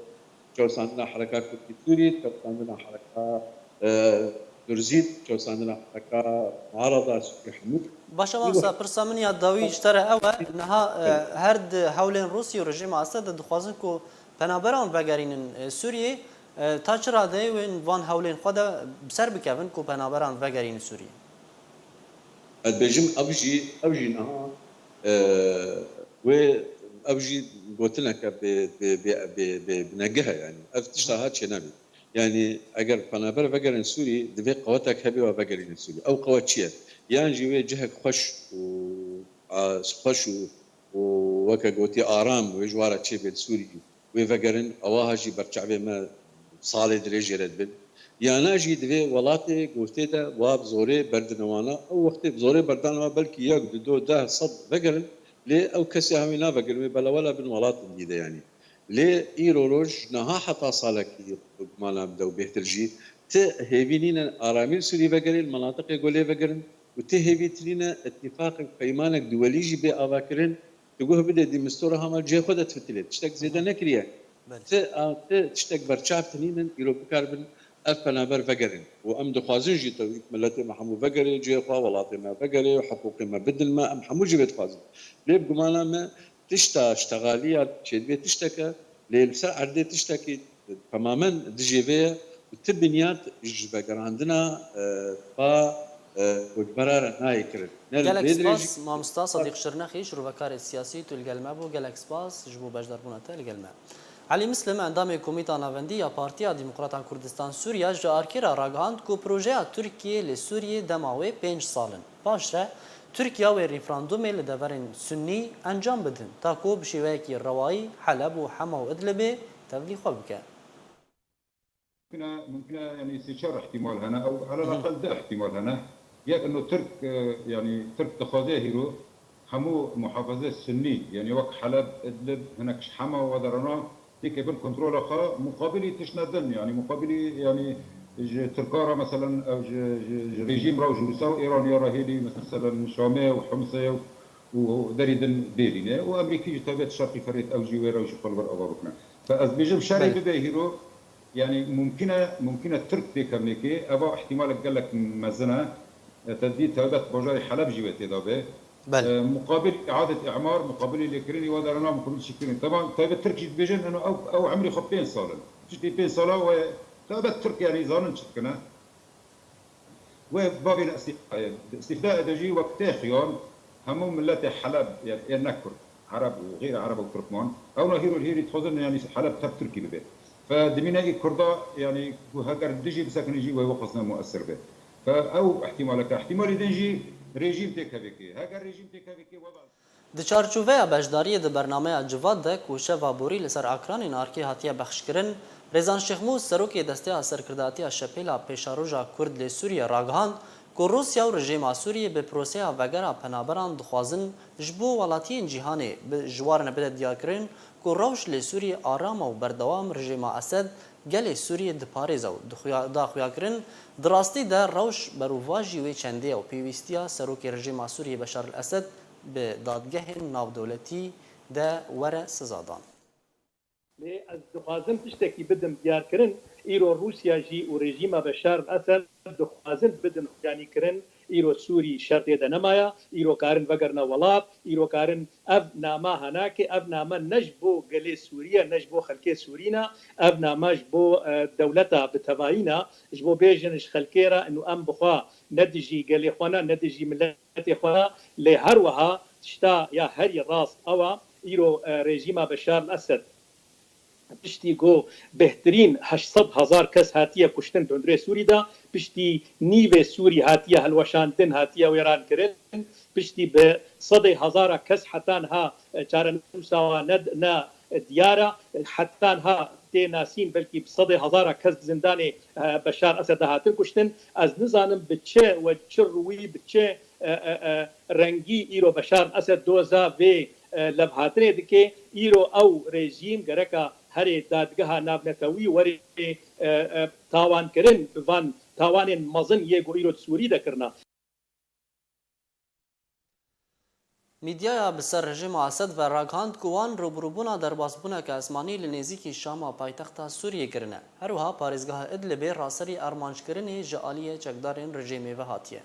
çewsandina hereka Kurdî Sûrî, çewsandina hereka, e, Durzî, çewsandina hereka muarada Sûrî hemû. Baş e, mamosta, pirsa min ya dawî ji te re ew e. Niha, e, her di hewlên Rûsya û rejîma Esed de dixwazin ku penaberan vegerînin, e, Sûriyê. E, ta çi radeyê wê van hewlên xwe de bi ser bikevin ku penaberan vegerînin Sûriyê? Ez dibêjim ev jî, ev jî niha, e, wê, ev jî gotineke bê, bê, bê, bê, bê binegeh e, yanî ev tişta ha çênabî. Yanî eger penaber vegerin Sûrî, divê qewetek hebê we vegerînin Sûrî. Ew qewet çi ye? Yan jî wê cihek xweş û, a, xweş û, û weke gotî aram wê ji wa re çêbê li Sûrî wê vegerin, ewa ha jî berçavê me salê dirêjê re dibin. Yana jî divê welatê gotê de wa bi zorê berdine wana. Ew wextê bi zorê berdana wa belkî yek, du, do, deh, sed vegerin, lê ew kesê hemî navegerin, wê belewela bin welatên dî de yanî. Lê îro roj niha heta salekî bi gumana bide û bêhtir jî ti hêvî nîne aramî li Sûrî vegerê, li menatiqê ku lê vegerin û ti hêvî tinîne îtîfaqek, peymanek duwelî jî bê avakirin, tu guh bidê dî mistora hema cihê xwe de tifitilê. Tiştek zêde nekiriye. Belê. Ti, a, ti tiştek berçav tinînin, îro bikaribin ev penaber vegerin. Û em dixwazin jî tewîk miletê me hemû vegerê cihê xwe, welatê me vegerê, hiqûqê me bidin me, em hemû jî vê dixwazin. Lê bi gumana me tişta ştexaliya çêdibê tişteke, lê li ser erdê tiştekî temamen dijê vê ye û ti binyat ji vegerandina, e, pa, e, koçbera re nayê kirin. Ne li Gelek vê dirêjî spas, mamosta Sedîq Şirnexî, şirovekarê siyasî, tu li gel me bû. Gelek spas ji bo beşdarbûna te li gel me. Elî Mislim, endamê Komîta Navendî ya Partiya Demokrata Kurdistan Sûriya, ji ARKê re ragihand ku projeya Tirkiyê li Sûriyê dema wê pênc sal in. Paşre, Tirkiya wê referandumê li deverên Sunnî encam bidin, ta ku bi şêweyekî rewayî Heleb û Hema û Idlibê tevlî xwe bike. Mumkin e, mumkin e, yanî sê çar ihtimal hene, ew elel aqel du ihtimal hene. Yek, ino Tirk, e, yanî Tirk dixwaze hîro hemû muhafeze Sunnî, yanî wek Heleb, Idlib, hinek ji Hema û Aderana, têkevin kontrola xwe, muqabilî tiştine din, yanî muqabilî, yanî ji Tirka re, meselen, ew ji, ji, ji rejîm re û ji Rûsa û Îranê re hêlî, meselen, Şamê û Himsê û, û derî din bêrîne û Amerîkî ji taybet şerqî ferêt ew jî wê rewşê xwe li vir ava bikine. Fe ez dibêjim şerê Belê. bibe hîro, yanî mumkin e, mumkin e Tirk pêkevnêkê, eva ihtimalek gelek mezin e. E, te dî taybet bajarê Heleb jî wê têda be. Belê. E, muqabil iadet îmar, muqabilê lêkirinê wa derana muqabil çêkirin. Teban, taybet Tirk jî dibêjin, eno ew, ew emrê xwe pênc sal in. Piştî pênc sala we, taybet Tirk yanî zanin çi dikine. Wê bavên îstîfdayê, bi îstîfdayê de jî wek tê xiyan hemû miletê Heleb, yanî ê ne Kurd, Ereb û xeyrê Ereb û Tirkman, ewna hîro hêrî dixwazin yanî Heleb tev Tirkî bibe. Fe dimîne î Kurda, yanî ku heger dijî bisekinî jî wê wexwazine muesir be. Fe ew ihtimalek e. Ihtimalî din jî rejîm têkevê kê. Heger rejîm têkevê kê, weba Di çarçoveya beşdariyê di bernameya Civat de ku şeva borî li ser akranên ARKê hatiye bexşkirin, Rêzan Şêxmûs, serokê Desteya Serkirdatiya Şepêla Pêşeroja Kurd lê Sûriyê ragihand ku Rûsya û rejîma Sûriyê bi proseya vegera penaberan dixwazin ji bo welatiyên cîhanê bi, ji wa re bide diyarkirin ku rewş lê Sûriyê aram e û berdewam rejîma Esed gelê Sûriyê diparêze û dixuya-, da xuyakirin, di rastî de rewş berovajî wê çendê ye û pêwîstiya serokê rejîma Sûriyê Beşar el-Esed bi dadgehên navdewletî de were sizadan. Lê ez dixwazim tiştekî bidim diyarkirin, îro Rûsya jî û rejîma Beşar el-Esed dixwazin bidin xuyanîkirin, îro Sûrî şer tê de nemaye, îro karin vegerine welat, îro karin ev nama henakê, ev name ne ji bo gelê Sûrî ye, ne ji bo xelkê Sûrî ne, ev name ji bo, e, dewleta bi tevayî ne, ji bo bêjin ji xelkê re inu em bi xwe ne dijî gelê xwe ne, ne dijî miletê xwe ne, lê her wiha tişta ya herî rast ew e, îro, e, rejîma Beşar el-Esed piştî ku bêhtirîn heşt sed hezar kes hatiye kuştin di hundirê Sûrî de, piştî nîvê Sûrî hatiye hilweşandin, hatiye wêrankirin, piştî bi sedê hezara kes heta niha, e, çarenûsa wan ne, ne diyar e, heta niha tê nasîn, belkî bi sedê hezara kes di zindanê, e, Beşar Esed de hatin kuştin. Ez nizanim bi çi we çi rûyî, bi çi, e, e, e, rengî îro Beşar Esed doza vê, e, levhatinê dike. Îro ew rejîm gereka herê dadgeha navnetewî werê, e, e, tawankirin bi van tawanên mezin yê ku îro di Sûrî de kirina. Mîdyaya bi ser rejîma Esed ve ragihand ku wan rûbirûbûna derbasbûneke esmanî li nêzîkî Şama paytexta Sûriyê kirine. Her wiha parêzgeha Idlibê raserî armanckirinê ji aliyê çekdarên rejîmê ve hatiye.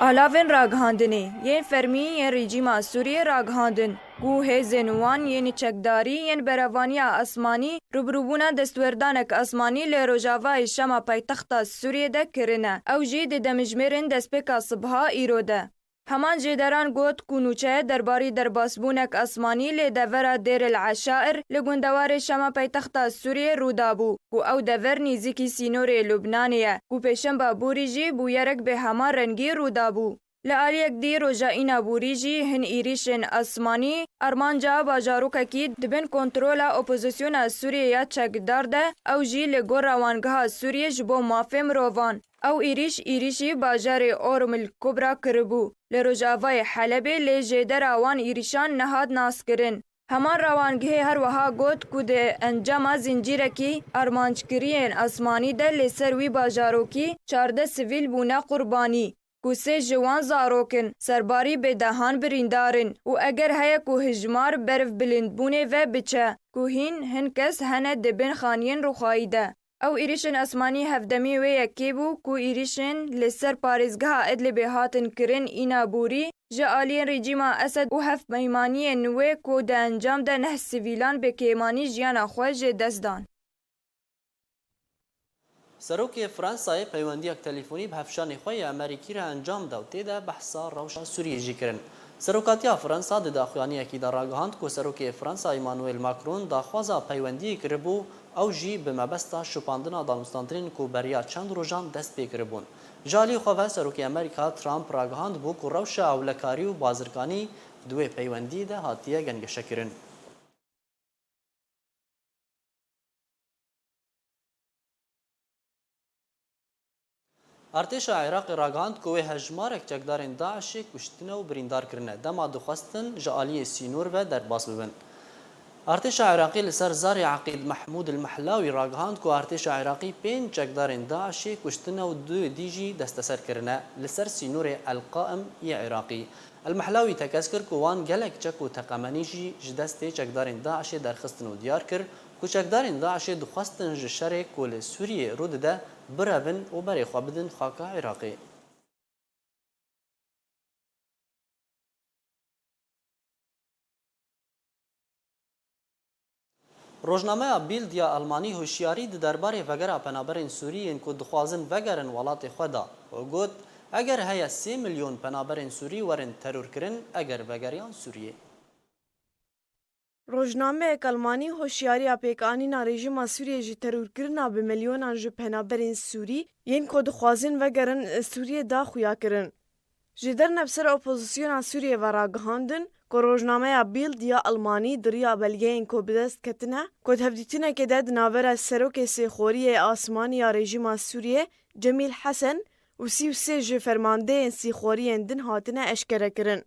Alavên ragihandinê yên fermî yên rejîma Sûriyê ragihandin Ku hêzên wan yên çekdarî yên berevaniya esmanî rûbirûbûna destwerdanek esmanî li rojavayê Şama paytexta Sûriyê de kirine. Ew jî di demjimêrên destpêka sibha îro de. Heman jêderan got ku nûçe derbarî derbasbûnek esmanî li devera Dêr el Eşair li gundewarê Şama paytexta Sûriyê rû dabû ku ew dever nêzîkî sînorê Lubnanê ye ku pêşemba borî jî bûyerek bi heman rengî rû dabû. Li aliyek dî roja îna borî jî hin êrîşên esmanî armanca bajarokekî di bin kontrola opozisyona Sûriyê ya çekdar de, ew jî li gor Rewangeha Sûriyê ji bo Mafê Mirovan. Ew êrîş êrîşî bajarê Orm el Kubra kiribû. Li rojavayê Helebê lê jêdera wan êrîşan nehat naskirin. Heman rewangehê her wiha got ku di encama zincîrekî armanckiriyên esmanî de li ser wî bajarokî çardeh sivîl bûne qurbanî, ku sê ji wan zarok in, serbarî bi dehan birîndar in û eger heye ku hijmar berf bilindbûnê ve biçe, ku hîn hin kes hene di bin xaniyên rûxayî de. Ew êrîşên esmanî hevdemî wê yekê bû ku êrîşên li ser parêzgeha Idlibê hatin kirin îna borî ji aliyên rejîma Esed û hevpeymaniyên wê ku di encam de neh sivîlan bi kêmanî jiyana xwe ji dest dan. Serokê Fransayê peywendiyek telîfonî bi hevşanê xwe yê Amerîkî re encam da û tê de behsa rewşa Sûriyê jî kirin. Serokatiya Fransa di daxuyaniyekî de ragihand ku Serokê Fransa Emmanuel Macron daxwaza peywendiyê kiribû, ew jî bi mebesta şopandina danûstantinên ku beriya çend rojan dest pê kiribûn. Ji alî xwe ve Serokê Amerîka Trump ragihand bû ku rewşa ewlekarî û bazirganî di wê peywendiyê de hatiye gengeşekirin. Artêşa Iraqê ragihand ku wê hejmarek çekdarên DAIŞê kuştine û birîndar kirine, dema dixwestin ji aliyê sînor ve derbas bibin. Artêşa Iraqê li ser zarê Eqîd Mehmûd el Mehlawî ragihand ku artêşa Iraqî pênc çekdarên DAIŞê kuştine û du dî jî desteser kirine li ser sînorê El Qaim yê Iraqî. El Mehlawî tekez kir ku wan gelek çek û teqemenî jî ji destê çekdarên DAIŞê derxistin û diyar kir ku çekdarên DAIŞê dixwestin ji şerê ku li Sûriyê rû dide birevin û berê xwe bidin xaka Iraqê. Rojnameya Bild ya Almanî hişyarî di derbarê vegera penaberên Sûrî yên ku dixwazin vegerin welatê xwe da û got, eger heye sê milyon penaberên Sûrî werin terorkirin, eger vegeriyan Sûriyê. Rojnameyek Almanî hoşyariya pêkanîna rejîma Sûriyê ji terorkirina bi milyonan ji penaberên Sûrî yên ku dixwazin vegerin Sûriyê da xuya kirin. Ji dernev ser opozisyona Sûriyê ve ragihandin ku rojnameya Bild ya Almanî di riya belgeyên ku bi dest ketine, ku di hevdîtinekê de di navbera serokê sêxoriyê asmanî ya rejîma Sûriyê Cemîl Hesen û sî û sê ji fermandeyên sîxoriyên din hatine eşkerekirin,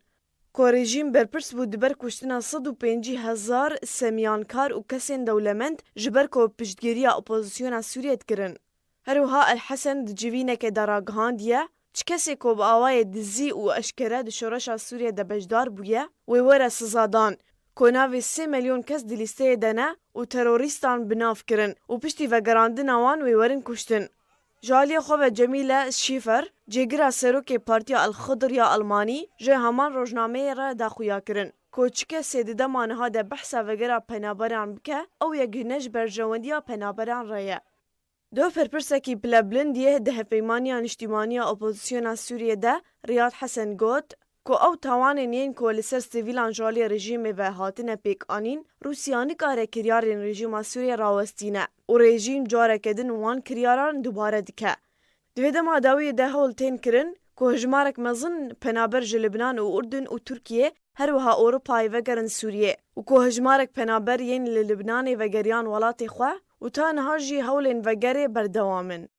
ku rejîm berpirs bû di ber kuştina sed û pêncî hezar semyankar û kesên dewlemend ji ber ku piştgiriya opozisyona Sûriyê dikirin. Her wiha El Hesen di civînekê de ragihandiye, çi kesê ku bi awayê dizî û eşkere di şoreşa Sûriyê de beşdar bûye, wê were sizadan, ku navê sê milyon kes di lîsteyê de ne û terorîstan bi nav kirin û piştî vegerandina wan wê werin kuştin. Ji aliyê xwe ve Cemîle Şîfer, cêgira serokê Partiya El Xidr ya Almanî, ji heman rojnameyê re da xuya kirin, ku çi kesê di dema niha de behsa vegera penaberan bike, ew yek ne ji berjewendiya penaberan re ye. Doh berpirsekî pilebilind yê di Hevpeymaniya Niştîmaniya Opozisyona Sûriyê de Riyad Hesen got ku ew tawanên yên ku li ser sivîlan ji alî rejîmê ve hatine pêkanîn, Rûsya nikare kiryarên rejîma Sûriyê rawestîne û rejîm careke din wan kiryaran dubare dike. Di vê dema dawiyê de hewl tên kirin ku hejmarek mezin penaber ji Libnan û Urdun û Tirkiyê, her wiha Ewropayê vegerin Sûriyê û ku hejmarek penaber yên li Libnanê vegeriyan welatê xwe û ta niha jî hewlên vegerê berdewam in.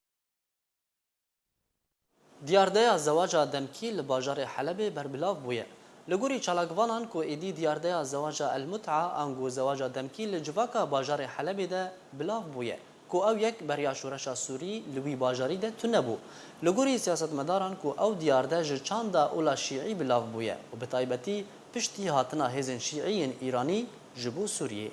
Diyardeya zewaca demkî li bajarê Helebê berbilav bûye. Li gorî çalakvanan ku êdî diyardeya zewaca El Mut'a ango zewaca demkî li civaka bajarê Helebê de bilav bûye, ku ew yek beriya şoreşa Sûrî li wî bajarî de tune bû. Li gorî siyasetmedaran ku ew diyarde ji çanda ola şîî bilav bûye û bi taybetî piştî hatina hêzên şîî yên Îranî ji bo Sûriyê.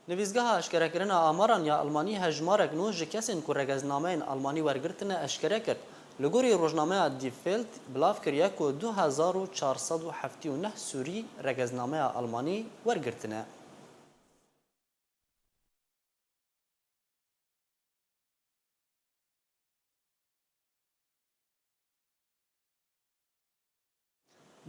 Nivîsgeha Eşkerekirina Amaran ya Almanî hejmarek nû ji kesên ku regeznameyên Almanî wergirtine eşkere kir. Li gorî rojnameya Die Welt, bilav kiriye ku du hezar û çar sed û heftê û neh Sûrî regeznameya Almanî wergirtine.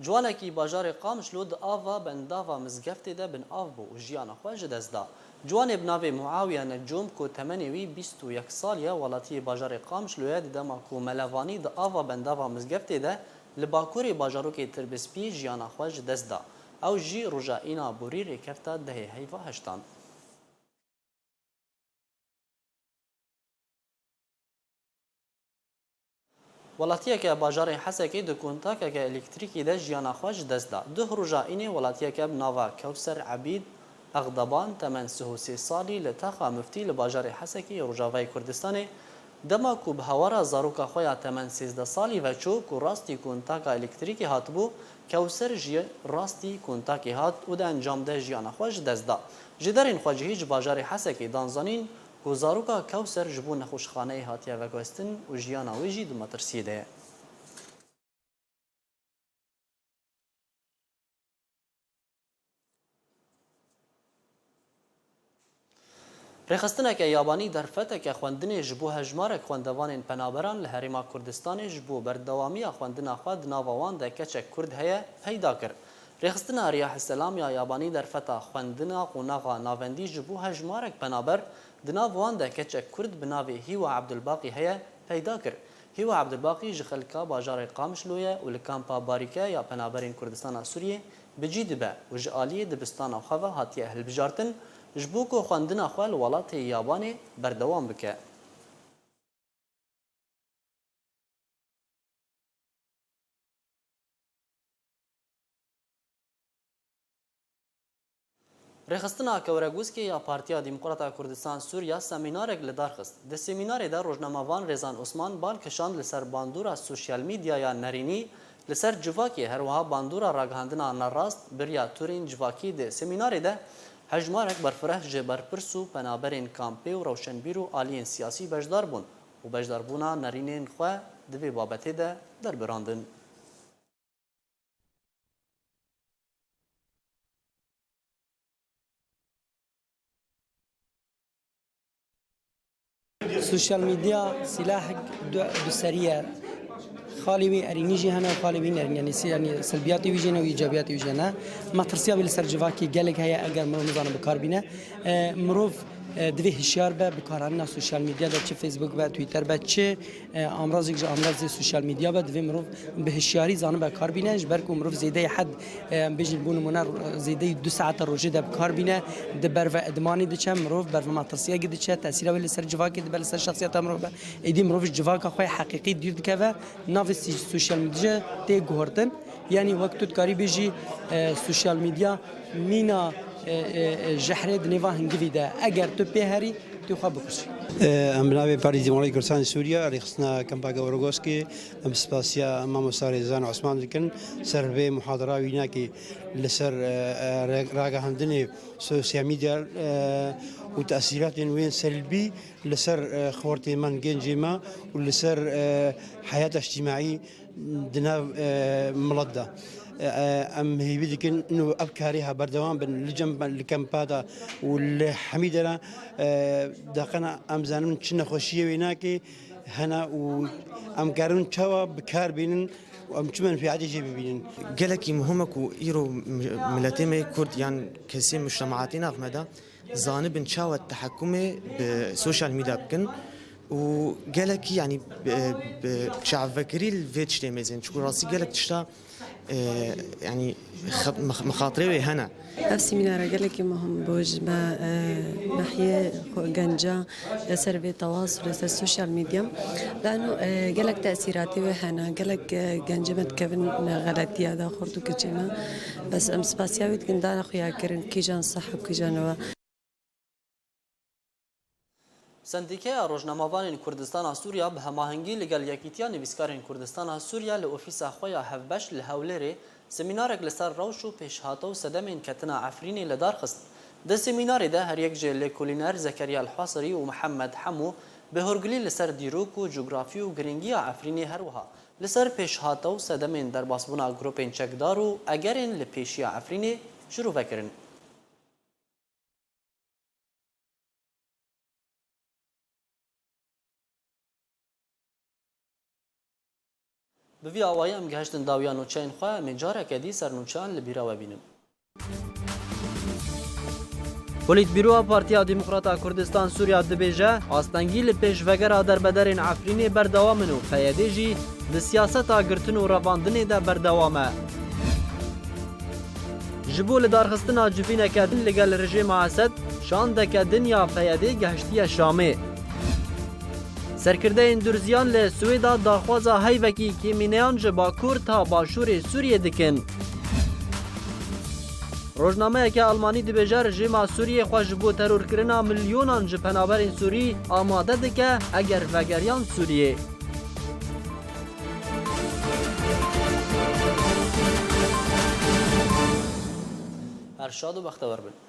Ciwanekî bajarê Qamişlo di ava bendava Mizgeftê de bin av bû û jiyana xwe ji dest da. Ciwanê bi navê Muawiye Necûm, ku temenê wî bîst û yek salî ye, welatiyê bajarê Qamişlo ye, di dema ku melevanî di ava bendava Mizgeftê de li bakurê bajarokê Tirbispî jiyana xwe ji dest da. Ew jî roja îna borî rêkefta dehê heyva heştan. Welatiyeke bajarê Hesekê di kontakeke elektrîkî de jiyana xwe ji dest da. Duh roja înê welatiyeke bi nava Kewser Ebîd Exdeban, temen sih û sê salî, li taxa miftî li bajarê Hesekê yê Rojavayê Kurdistanê, dema ku bi hewara zaroka xwe ya temen sêzdeh salî ve çû, ku rastî kontaka elektrîkê hatibû, Kewser ji rastî kontakê hat û di encam de jiyana xwe ji dest da. Ji derên xwecihî ji bajarê Hesekê dan zanîn ku zaroka Kewser ji bo nexweşxaneyê hatiye veguhestin û jiyana wê jî di metirsiyê de ye. Rêxistineke yabanî derfeteke xwendinê ji bo hejmarek xwendevanên penaberan li Herêma Kurdistanê ji bo berdewamiya xwendina xwe di nava wan de keçek Kurd heye, peyda kir. Rêxistina Riyah Selam ya yabanî derfeta xwendina qonaxa navendî ji bo hejmarek penaber di nav wan de keçek Kurd bi navê Hîwa Abdulbaqî heye, peyda kir. Hîwa Abdulbaqî ji xelka bajarê Qamişlo ye û li kampa Barîke ya penaberên Kurdistana Sûriyê bi cî dibe û ji aliyê dibistana xwe ve hatiye hilbijartin, ji bo ku xwendina xwe li welatê yabanê berdewam bike. Rêxistina Kewregûskê ya Partiya Demokrata Kurdistan Sûriya semînarek li dar xist. Di semînarê de rojnamevan Rêzan Osman bal kişand li ser bandora sosyal medyaya nerînî, li ser civakê, her wiha bandora ragihandina nerast, biriya torên civakî. Di semînarê de hejmarek berfireh ji berpirs û penaberên kampê û rewşenbîr û aliyên siyasî beşdar bûn û beşdarbûna nerînên xwe di vê babetê de derbirandin. Sosyal medya silahek du, du serî ye. Xalê wî erînî jî hene û xalê wî nerîn. Yanî si-, yanî selbiyatê wî jî hene û îcabiyatê wî jî hene. Metirsiya wî li ser civakê gelek heye eger mirov nizane bi kar bîne. E, mirov, e, divê hişyar be bi karanîna sosyal medya de, çi Facebook be, Twitter be, çi, e, amrazek ji amrazê sosyal medya be, divê mirov bi hişyarî zanibe kar bîne, ji ber ku mirov zêdeyê hed, e, em bêjin bo nimûne, zêdeyî du saete rojê de bi kar bîne, di berve idmanê diçe, mirov berve metirsiyekê diçe, tesîra wê li ser civakê dibe, li ser şexsiyeta mirov be. Êdî mirov ji civaka xwe yê heqîqî dûr dikeve, navê sî-, sosyal medya tê guhertin. Yanî wek tu dikarî bêjî, e, sosyal medya mîna, e, e, e, jehrê di nêva hingivî de. Eger tu pê herî, tu xwe bikuşî. E, em bi navê Partî Demokratîk Kurdistanê Sûriye, rêxistina Kampa Gewregoskê, em spasiya mamosta Rêzan Osman dikin, ser vê muhadera wînakê li ser, e, e, re-, ragihandinê sosyal medya, e, û tesîratên wê yên selbî li ser, e, xortê me, gencê me û li ser, e, heyata îctimaî di nav, e, milet de. E, e, em hêvî dikin ino ev karî ha berdewam bin li cem, li kempa de û li hemî dera, e, deqena em zanin çi nexweşiyê wê nakê hene û em karin çawa bi kar bînin û em çi menfîetê jê bibînin. Gelekî muhim e ku îro mi-, miletê me yê Kurd yan kesê mujtemaatê nav me de zanibin çawa tehekkumê bi sosyal medya bikin û gelekî, yanî, bi, bi çavvekirî li vê tiştê mêzin. Çunku rastî gelek tişta, e, yanî, xe-, mix-, mixatirê wê hene. Ev semînara gelekî muhim bû ji me, e, nahiyê xwe genca li ser vê tewas û li ser sosyal medya. Lano, e, gelek tesîratê wê hene, gelek, e, gencê me dikevin xeletiya de, xort û keçê me. Bes em spasiya wî dikin, dana xuyakirin, kîjan seh û kîjan we. Sendîkeya Rojnamevanên Kurdistana Sûriya bi hemahengî li gel Yekîtiya Nivîskarên Kurdistana Sûriya li ofîsa xwe ya hevbeş li Hewlêrê semînarek li ser rewş û pêşhate û sedemên ketina Efrînê li dar xist. Di semînarê de her yek ji lêkolîner Zekeriya El-Hwasirî û Mihemed Hemû bi hûrgilî li ser dîrok û cografî û girîngiya Efrînê, her wiha li ser pêşhate û sedemên derbasbûna grûpên çekdar û egerên li pêşiya Efrînê şirove kirin. Bi vî awayî em gihiştin dawiya nûçeyên xwe, em ê careke dî ser nûçeyan li bîra we bînin. Polîtbîroya Partiya Demokrata Kurdistan Sûriya dibêje, astengî li pêşvegera derbederên Efrînê berdewam in û P Y D jî di siyaseta girtin û revandinê de berdewam e. Ji bo lidarxistina civîneke din li gel rejîma Esed, şandeke din ya P Y D gehiştiye Şamê. Serkirdeyên Durziyan li Swêda daxwaza heyvekî kêmîneyan ji Bakur ta Başûrê Sûriyê dikin. Rojnameyeke Almanî dibêje, rejîma Sûriyê xwe ji bo terorkirina milyonan ji penaberên Sûrî amade dike eger vegeriyan Sûriyê. Her şad û bextewer bin.